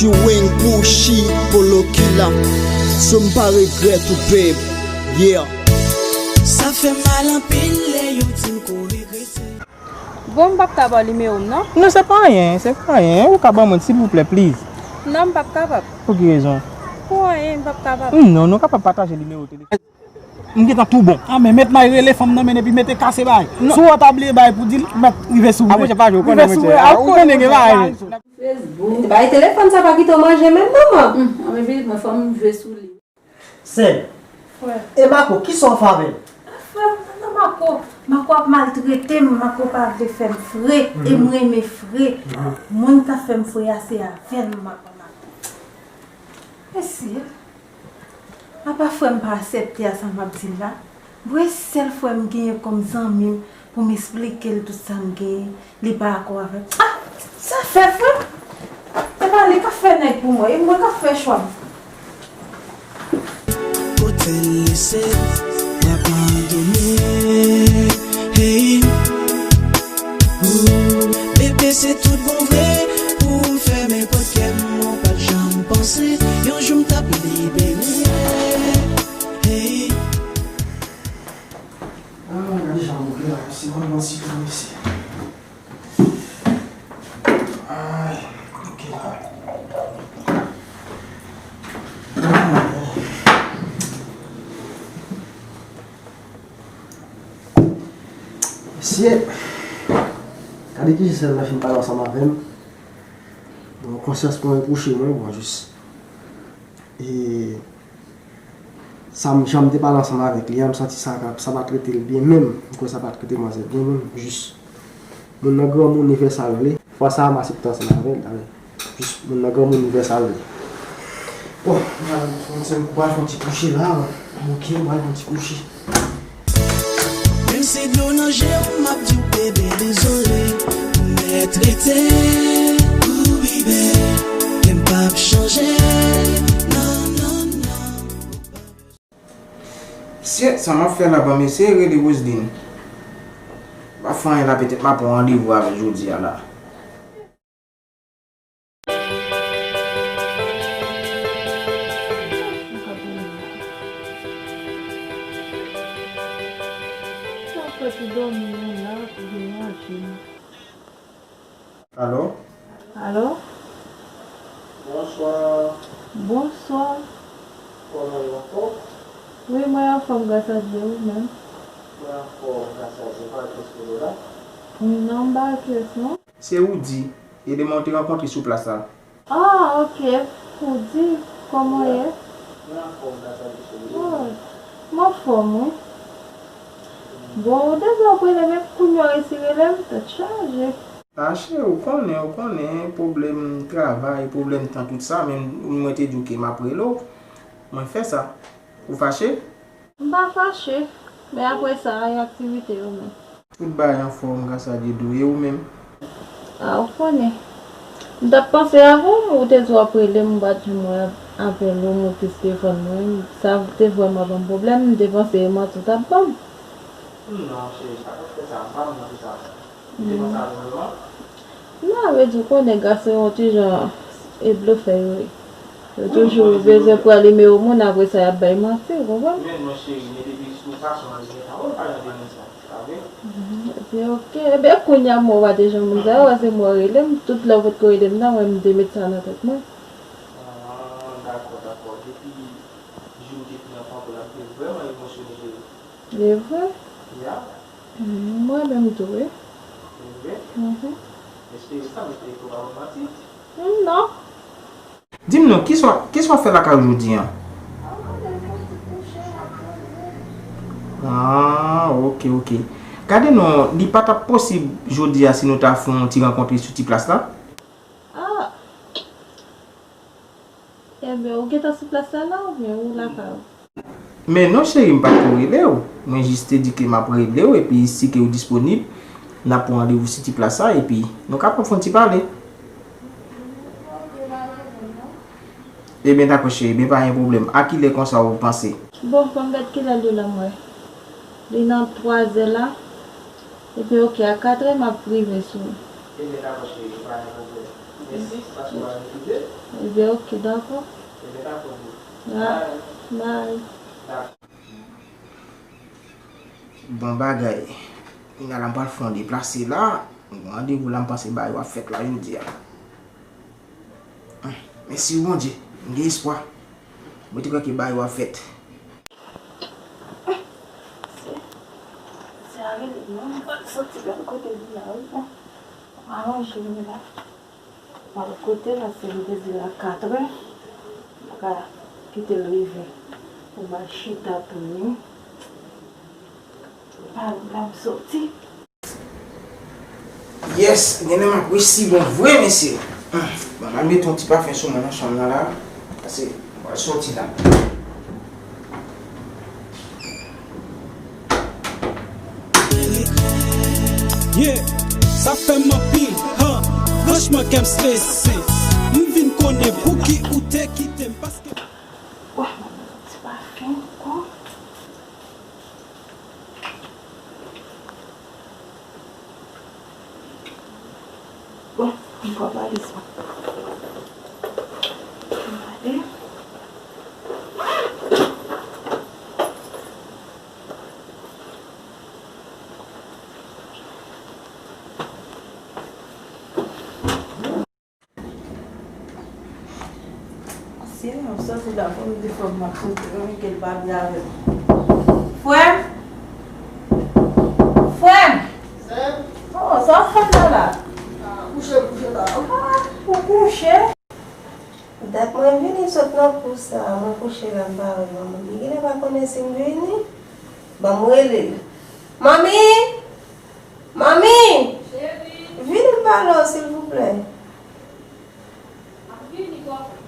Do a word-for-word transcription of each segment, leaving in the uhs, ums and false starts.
Dwayne Pushy, Polo Killa. So m pa regrèt ou, babe. Yeah. Sa fè mal anpil lè yo di m ko regrete. Bon, m p ap ka ba w nimewo m, non? Non, se pa anyen, se pa anyen. Ou ka ban mwen, silvouplè, please. Non, m p ap kapab. Pou ki rezon? Pou anyen, m p ap kapab. Non, nou kapab pataje nimewo telefòn. M gentan tou bon. Ah, men mèt may rele fanm nan, men epi mete kase bay. Non. Si w ta bliye bay pou di l, mèt rive sou mwen. Apre, se pa jwe, ou konnen, rive sou mwen. Ah, ou konnen gen bay. Facebook. Bay telefòn sa pa kite w manje menm, manman. Hmm, anben, pitit mwen, fò m jwe sou li. Sè. Frè. E Mako, kisa w fè avè l? Ah, frè m, nan Mako. Mako ap maltrete m, Mako pa vle fè m fre, e m renmen fre. Moun k ap fè m fre a, se avè l m ap anmate. Mesye, apa frè m pa aksepte a sa m ap di l la? Bon, e sèl frè m genyen kòm zanmi m pou m esplike l tout sa m genyen, li pa akò avè m. Ah! Sa fè frè m? Se pa li k ap fè nèg pou mwen, e mwen k ap fè chwa m. Kote l lese, w abandone. Hey. Ooh, bebe, se tout bon vre. Pou m fèmen pòt kè m, mwen pa t janm panse yon jou m t ap libere. Hey. Ah, gade jan m ouvri la, se vrèman sitwon isi. Ay, ok la. Mesye, gade kijan sèl mwen fin pale ansanm avè m. Bon, konsyans mwen repwoche mwen, bon, jis. E sa m, jan m te pale ansanm avèk li a, m santi sa, sa pa t rete l byen menm. M kwè sa pa t rete manzè byen menm. Jis, moun nan granmoun, li fè sa l vle. Fwa sa a, m aksepte ansanm avè l, avè l. Jis, moun nan granmoun, li fè sa l vle. Bon, m pral fè yon ti kouche la. Ok, m pral fè yon ti kouche. Menm si dlo nan je m, m ap di w, bebe, dezole. Ou mèt rete, ooh, baby. Men m p ap chanje. Non, non, non. Shit, sa m ap fè la, ban m eseye rele Roseline. M pa fè anyen la, petèt m ap pran randevou avè l jodi a la. Sa fè ti dòmi menm la, pou vin rache m. Alo? Alo? Bonswa. Bonswa. Kòman w ye, w anfòm? Wi, mwen anfòm, gras a Dye, ou menm? Mwen anfòm, gras a Dye. Pa kyès kote w la? Non, m pa kyès, non. Se Roody, eleman w te rankontre sou plas la. Ah, ok. Roody, kòman w ye? Mwen anfòm, gras a Dye, cheri. Oh, m anfòm, wi. Bon, ou te di w ap rele m, men kounye a w resi rele m, tèt chaje. Ah, cheri, ou konnen, ou konnen, pwoblèm travay, pwoblèm tan, tout sa, men mwen te di w ke m ap rele w, mwen fè sa. Ou fache? M pa fache, men apre sa, e aktivite yo menm? Tout bagay anfòm, gras a Dye, Dou, e ou menm? Ah, ou konnen. M t ap panse avè w, ou te di w ap rele m, m pa t janm wè apèl ou, m ote sou telefòn mwen. Sa te vrèman ban m pwoblèm, m te panse e manti w t ap ban m. Non, cheri, sa pa t fè sa, m pa manti sa. M te panse avè w vrèman. Non, vle di, ou konnen gason yo ti jan e blofè yo ye. Yo toujou bezwen pran nimewo moun, apre sa, y ap bay manti, ou konprann? Men non, cheri, men depi sou fason an, li gen pawòl, pa jan de moun sa. Sa vre? Mhm. Ebyen, ok. Ebyen, kounye a, mwen, w pa te janm moun sa yo, se mwen w rele m. Tout lè w potko rele m nan, mwen, m te met sa nan tèt mwen. Ah, dakò, dakò. Depi jou m te fin anfòm pou l ap vin vrèman emosyone, cheri. E vre? Ya. Mm, mwen menm tou, wi. E vre? Mhm. M espere sa, m espere ke w pa wè m manti. Mm, non. Di m non, kisa, kisa w ap fè lakay ou jodi a? Ah, ok, ok. Gade non, li pa t ap posib jodi a si nou ta fè yon ti rankontre sou ti plas la? Ah. Enben, ou gentan sou plas la la oubyen ou lakay ou? Men non, cheri, m pa t ko rele w. Mwen jis te di ke m ap rele w, epi si ke ou disponib, n ap pran randevou sou ti plas sa, epi nou kapab fè yon ti pale. Ebyen, dakò, cheri, ebyen, pa gen pwoblèm. A kilè konsa ou panse? Bon, fò m gad kilè l ye la, m wè. Li nan twazè la. Epi, ok, a katrè, m ap rive sou ou. Ebyen, dakò, cheri, pa gen pwoblèm. Mèsi, paske w pa retounen. Ebyen, oke, dakò. Ebyen, dakò, bro. Bye. Bye. Dakò. Bon bagay. Kounye a la, m pral fè yon deplase la. Yon randevou la, m panse bagay yo ap fèt la jodi a. Mèsi wi Bondye, m gen espwa. Mwen te kwè ke bagay yo ap fèt. Se, se a rele non, m pral soti gad kote li la wi. Bon, m alonje m la. M al kote l, paske m te di l a katrè. M pa ka kite l rive pou m al chita pou li. Pa la m soti. Yes, genlè m ap resi bon vre, mesye. Hmm, bon, m al mete yon ti pafen sou mwen nan chanm nan la. Pase, m pral soti la. Yeah, sa fè m anpil, han. Franchman, kè m strese. M vin konnen pouki ou te kite m, paske Wah, mwen mete yon ti pafen ankò. Bon, m pran valiz mwen. Gade. Si m ap soti la, fò m di fò m ap soti, mwen ke l pa byen avè m. Frè m! Frè m! Sè m! Oh, sa w ap fè la la? Ah, kouche, kouche la. Ah, ou kouche? Dat mwen vini sot nan kou sa, mwen kouche la, m pa wè manman. Li genlè pa konnen si m vini. Ban m rele l. Manmi! Manmi! Cheri! Vin m pale w, silvouplè. M ap vini, kòkòt.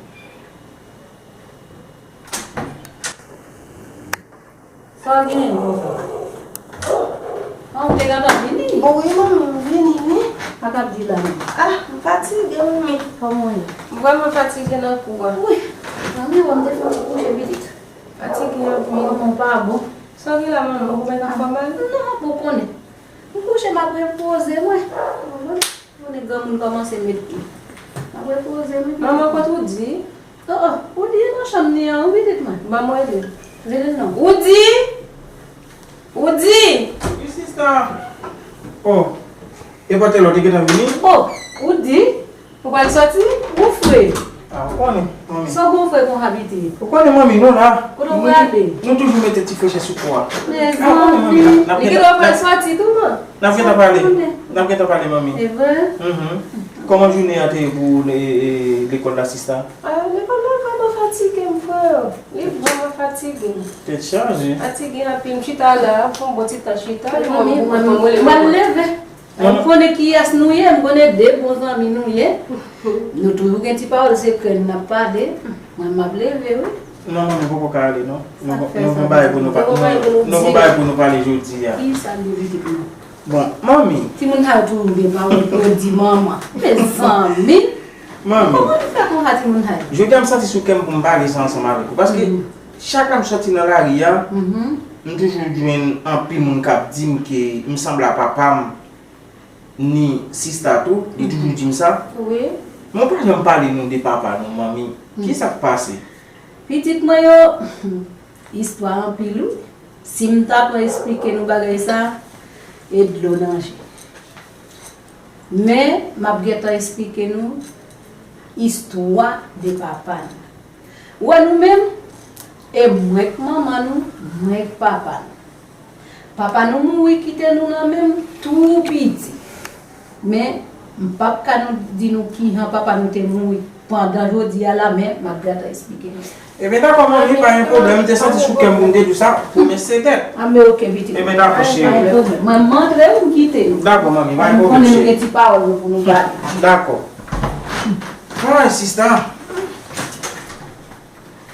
Sa w genyen, kòkòt? An, ou te gentan vini? Bon, wi, manmi, m vini, wi. Sa k ap di la menm? Ah, m fatige, manmi. Kòman w ye? M vrèman fatige nan kou a. Wi. Manmi, bon, m te fè yon ti kouche pitit. Fatige anpil. Kòman w pa bon? Sa w gen la, manmi? Ou konprann ap fè w mal? Non, ou konnen. M kouche, m ap repoze mwen. Ou konnen granmoun kòmanse met pye. M ap repoze mwen. Manman, kot Woody? Oh, oh, Woody nan chanm li an, wi, pitit mwen. Ban mwen rele l. Rele l non. Woody! Woody! Wi, sista. Oh, e pote lò, te gentan vini? Oh, Woody! Ou pral soti? Ou fre? Ah, ou konnen, manmi. Sa w gon fre konsa piti? Ou konnen manmi nou la. Kote w prale? Nou toujou mete ti frechè sou kò a. Mezanmi, li gentan pral soti tou non. N ap gentan pale. N ap gentan pale, manmi. E vre? Mhm. Kòman jounen an te ye pou le-, e, lekòl la, sista? Ah, lekòl la vrèman fatige m, frè. Li vrèman fatige m. Tèt chaje. Fatige anpil. M chita la, pou m bon ti tan chita. Manmi, manmi, m al leve. Ou konnen kiyès nou ye, m konnen de bon zanmi nou ye. Nou toujou gen ti pawòl sekrè n ap pale. Mwen, m ap leve, wi. Non, non, nou poko ka ale, non. Nou gon bagay pou nou pa-, nou gon bagay pou nou pale jodi a. Kisa l ye, pitit mwen? Bon, manmi. Timoun sa yo toujou gen pawòl pou yo di manman. Mezanmi. Manmi. Kòman nou fè konsa, timoun sa yo? Jodi a, m santi sou kè m pou m pale sa ansanm avèk ou. Paske chak lè m soti nan lari a, m toujou jwenn anpil moun k ap di m ke m sanble a papa m. Ni sista tou, li toujou di m sa. Wi. Men w pa janm pale nou de papa nou, manmi. Kisa k pase? Pitit mwen yo, istwa anpil wi. Si m ta pran esplike nou bagay sa, e dlo nan je. Men, m ap gentan esplike nou istwa de papa nou. Ou wè nou menm, e mwen k manman nou, mwen k papa nou. Papa nou mouri kite nou nan men m tou piti. Men, m p ap ka nou, di nou kijan papa nou te mouri pandan jodi a la, men m ap gentan esplike nou sa. Ebyen, dakò, manmi, pa gen pwoblèm. M te santi sou kè m pou m te di w sa, pwomès se dèt. A, men oke, pitit. Ebyen, dakò, cheri. Pa gen pwoblèm. Mwen, m antre, wi, m kite nou. Dakò, manmi, pa gen pwoblèm, cheri. M konnen nou gen ti pawòl nou pou nou pale. Dakò. Ay, sista.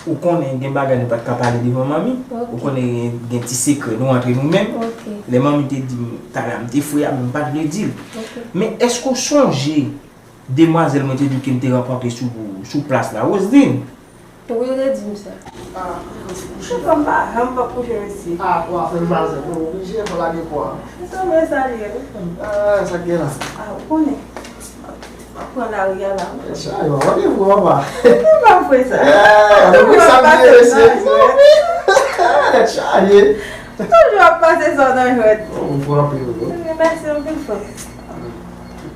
Ou konnen gen bagay nou pa t ka pale devan manmi. Ok. Ou konnen gen, gen ti sekrè nou antre nou menm. Ok. Lè manmi te di m, talè a m te fre a, men m pa t vle di l. Ok. Men èske w sonje demwazèl mwen te di w ke m te rankontre sou, sou plas la, Roseline? Wi, ou te di m sa. Ah, kouche. Chèf, m pa janm p ap kouche, mesye. Ah, w ap fè mal, ou oblije fò lage kò a. Se sa, men sa li ye, wi. Ah, sa k gen la? Ah, ou konnen. M ap, m Pran lari a la. Chaje, w ap wè vre, papa. Ou pa vre sa. Toujou ap pase sa nan jwèt. Chaje. Toujou ap pase sa nan jwèt. Ou pran anpil, wi. Mèsi anpil, frè.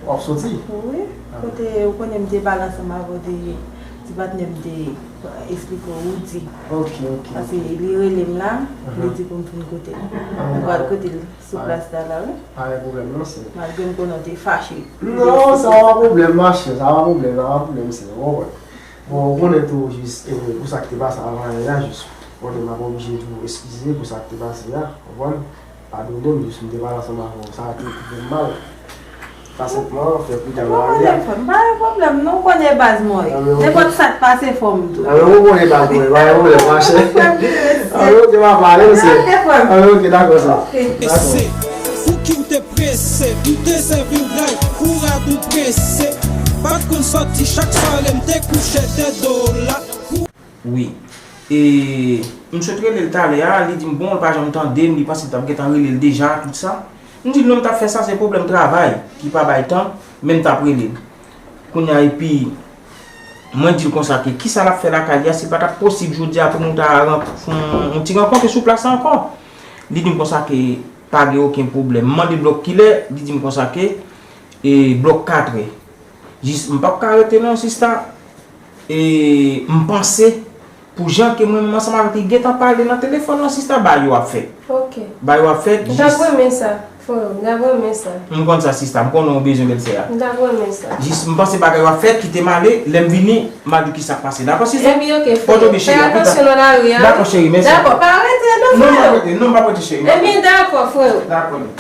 W ap soti? Wi. Kote ou konnen m te pale ansanm avè w de ti patnè m te esplike w, Woody. Ok, ok. Paske li rele m la, li di pou m vin kote l. Mwen pral kote l sou plas la la, wi. Pa gen pwoblèm non, sè. Malgre m konnen w te fache. Non, sa pa pwoblèm, machè, sa pa pwoblèm, sa pa pwoblèm, sè. Ou konprann? Bon, ou konnen tou, jis, e, pou sa k te pase avan yè a, jis, konnen m ap oblije tou eskize pou sa k te pase a, konprann? Padone m, jis m te pale ansanm avè w, sa te fè m mal. Sa senpman fè pita m ale a. Ou konnen, frè m, pa gen pwoblèm non, ou konnen baz mwen ye. Nenpòt sa k pase, fò m tou. Anben, ou konnen baz mwen, pa gen pwoblèm, machè. Anben, ok, m ap pale, mesye. Ok, frè m. Anben, ok, dakò, sa. Ok. Dakò. Prese, pouki w te prese? M te sèvi w dray, ou rad ou prese. Pa t konn sòti, chak sware m te kouche dèyè do w la. Wi. E, m sot rele l talè a, li di m bon, l pa janm tande m, li panse m t ap gentan rele l deja, tout sa. M di l non, m t ap fè sa, se pwoblèm travay ki pa bay tan, men m t ap rele l. Kounye a, epi, mwen di l konsa ke kisa l ap fè lakay li a, si l pa t ap posib jodi a pou nou ta ran-, fè yon, yon ti rankont sou plas la ankò. Li di m konsa ke pa gen okenn pwoblèm. M mande blòk kilè, li di m konsa ke, e, blòk katrè. Jis, m p ap ka rete non, sista. E, m panse, pou jan ke mwen menm ansanm avèk li gentan pale nan telefòn nan, sista, bagay yo ap fèt. Ok. Bagay yo ap fèt, jis. M t ap renmen sa, frè, m t ap renmen sa. M konn sa, sista, m konnen w bezwen bèlsè a. M t ap renmen sa. Jis, m panse bagay yo ap fèt, kite m ale, lè m vini, m a di w kisa k pase. Dakò, sista? Ebyen, ok, frè. Pòte w byen, cheri, a pita. Fè atansyon nan lari a. Dakò, cheri, mèsi. Dakò, pa rete non, frè. Non, m p ap rete, non, m p ap rete, cheri, mèsi. Ebyen, dakò, frè. Dakò, non.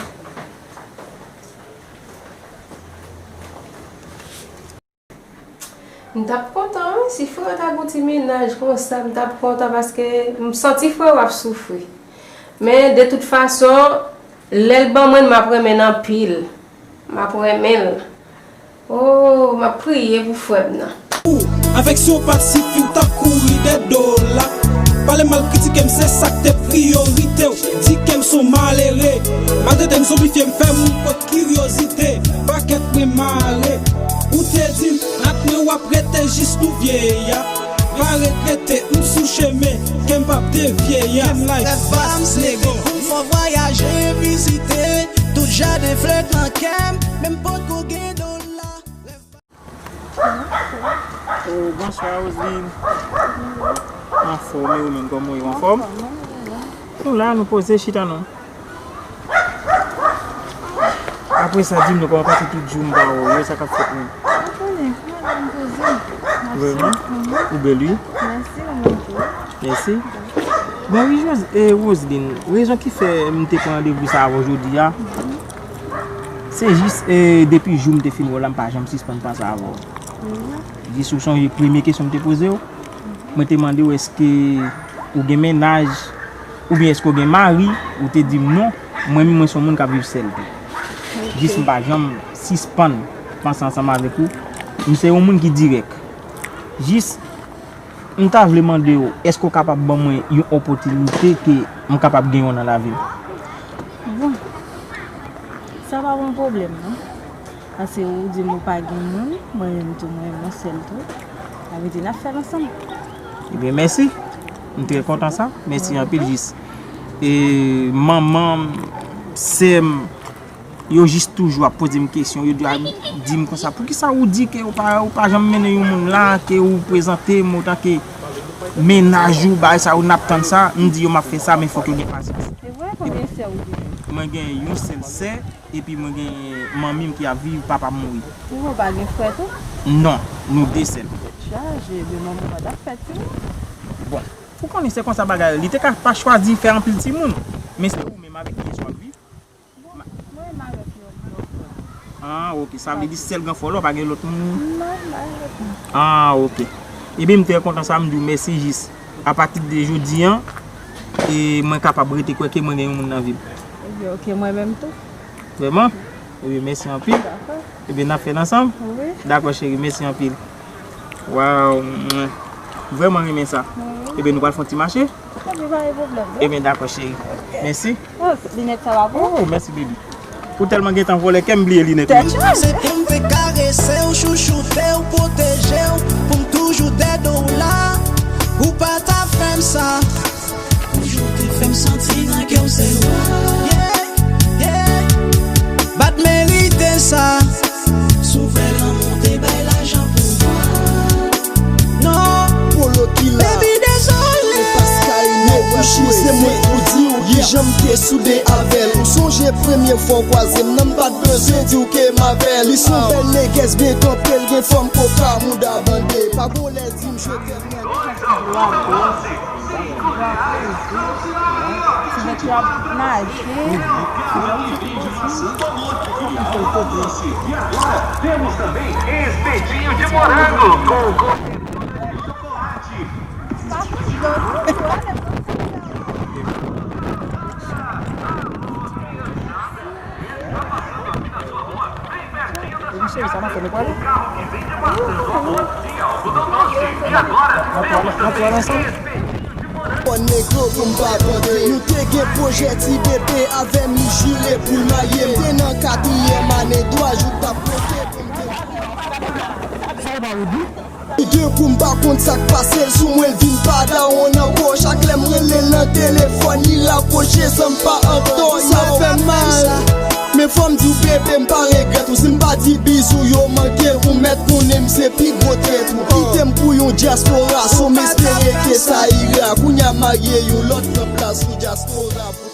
M t ap kontan, wi, si frè w ta gon ti mennaj konsa, m t ap kontan paske m santi frè w ap soufri. Men, de tout fason, lè l ban mwen l, m ap renmen l anpil. M ap renmen l. Oh, m ap priye pou frè m nan. Ou, avèk si w pa t sifi, w t ap kouri dèyè do w la. Pale mal, kritike m, se sa k te priyorite w. Di ke m s on malere. Maltrete m, zonbifye m, fè moun pran kiryozite. Pakèt mwen mare. Ou te di m, ak mwen w ap rete jis nou vye a. Pa regrete, m sou chemen, ke m p ap devye a. Lèv bas, leve kou, fò vwayaje, vizite. Tout jaden flè k nan kè m, menm potko gen dola. Oh, bonswa, Roseline. Anfòm, e ou menm, kòman w ye? Anfòm? Nou la, nou poze chita non. Apre sa, di m non, kòman pase tout jou m pa wè w yo, sa k ap fèt menm? Ou konnen, m la, m poze. Vrèman? Ou bèl, wi. Mèsi, ou menm tou. Mèsi. Bon, wi, Jos-, e, Roseline, rezon ki fè m te pran randevou sa avè w jodi a, se jis, e, depi jou m te fin wè w la, m pa janm sispann panse avè w. Jis ou sonje premye kesyon m te poze w? Mwen te mande w èske ou gen mennaj, oubyen èske w gen mari, ou te di m non. Mwen menm, mwen se yon moun k ap viv sèl tou. Jis m pa janm sispann panse ansanm avèk ou. M se yon moun ki dirèk. Jis, m ta vle mande w, èske w kapab ban mwen yon opòtinite ke m kapab gen yon nan lavi m? Bon, sa pa yon pwoblèm, non. Paske ou di m ou pa gen moun, mwen menm tou, mwen menm mwen sèl tou. Sa vle di n ap fè l ansanm. Ebyen, mèsi. M trè kontan sa. Mèsi anpil, Jis. E manman m, sè m, yo jis toujou ap poze m kesyon. Yo di, a, di m konsa, poukisa ou di ke ou pa, ou pa janm mennen yon moun la, ke ou prezante m otan ke mennaj ou, bagay sa yo, n ap tann sa? M di yo m ap fè sa, men fòk yo gen pasyans. Se vre, konbyen sè ou gen? Mwen gen yon sèl sè. Epi mwen gen manmi m ki ap viv, papa m mouri. Ou pa gen frè tou? Non, nou de sèl. Tèt chaje, de manman pa t ap fè timoun. Bon, ou konnen se konsa bagay yo. Li te ka pa chwazi fè anpil timoun. Men se ou menm avèk kiyès w ap viv? Bon, mwen menm avèk yon gran frè. Ah, ok. Sa vle di sèl gran frè w la, pa gen lòt moun? Non, pa gen lòt moun. Ah, ok. Ebyen, m trè kontan sa, m di w mèsi Jis. Apati de jodi a, e mwen kapab rete kwè ke mwen gen yon moun nan vi m. Ebyen, ok, mwen menm tou. Vrèman? Ebyen, mèsi anpil. Dakò. Ebyen, n ap fè l ansanm? Wi. Dakò, cheri, mèsi anpil. Waw, mwen vrèman renmen sa. Wi. Ebyen, nou pral fè yon ti mache? Ebyen, pa gen pwoblèm, non. Ebyen, dakò, cheri. Ok. Mèsi. Oh, linèt sa pa bon? Oh, mèsi, baby. Ou tèlman gentan vòlè kè m bliye linèt mwen. Se pou m te karese w, chouchoute w, pwoteje w, pou m toujou dèyè do w la. Ou pa ta fè m sa. Toujou te fè m santi nan kè w se wa. Yeah, yeah. Pa t merite sa. Souvè lanmou te bay lajan pou vwa. Non. Polo Kila. Baby, dezole. Epas Kay, Nèg Bouchi, se mwen k pou di w kijan m te soude avè l. Ou sonje premye fwa w kwaze m nan, m pa t bezwen di w ke m avè l. Li se yon bèl nègès byen kanpe, l gen fòm koka, mouda bande. Pa gon lè di m je t'aime nan. Ti nèg ki ap naje. E agora temos também espetinho de morango com o cobertor de chocolate. Michel, sa n ap fè, nou prale? E agora temos também espetinho de morango. Bon, negro pou m pa vante. Nou te gen pwojè ti bebe avè m, li jire pou l marye m. Te nan katriyèm ane, twa jou t ap konte pou m te. Sa w pa redi? Toudenkou m pa konn sa k pase l sou mwen, l vin pa dawonn ankò. Chak lè m rele l nan telefòn, li rakwoche san m pa antò. Sa fè m mal. Men fò m di w bebe, m pa regrèt ou. Si m pa di bizou yo manke l, ou mèt konnen m se pi gwo trèt ou. Kite m pou yon dyaspora, so m espere ke sa ira. Kounye a marye yon lòt pran plas ou dyaspora.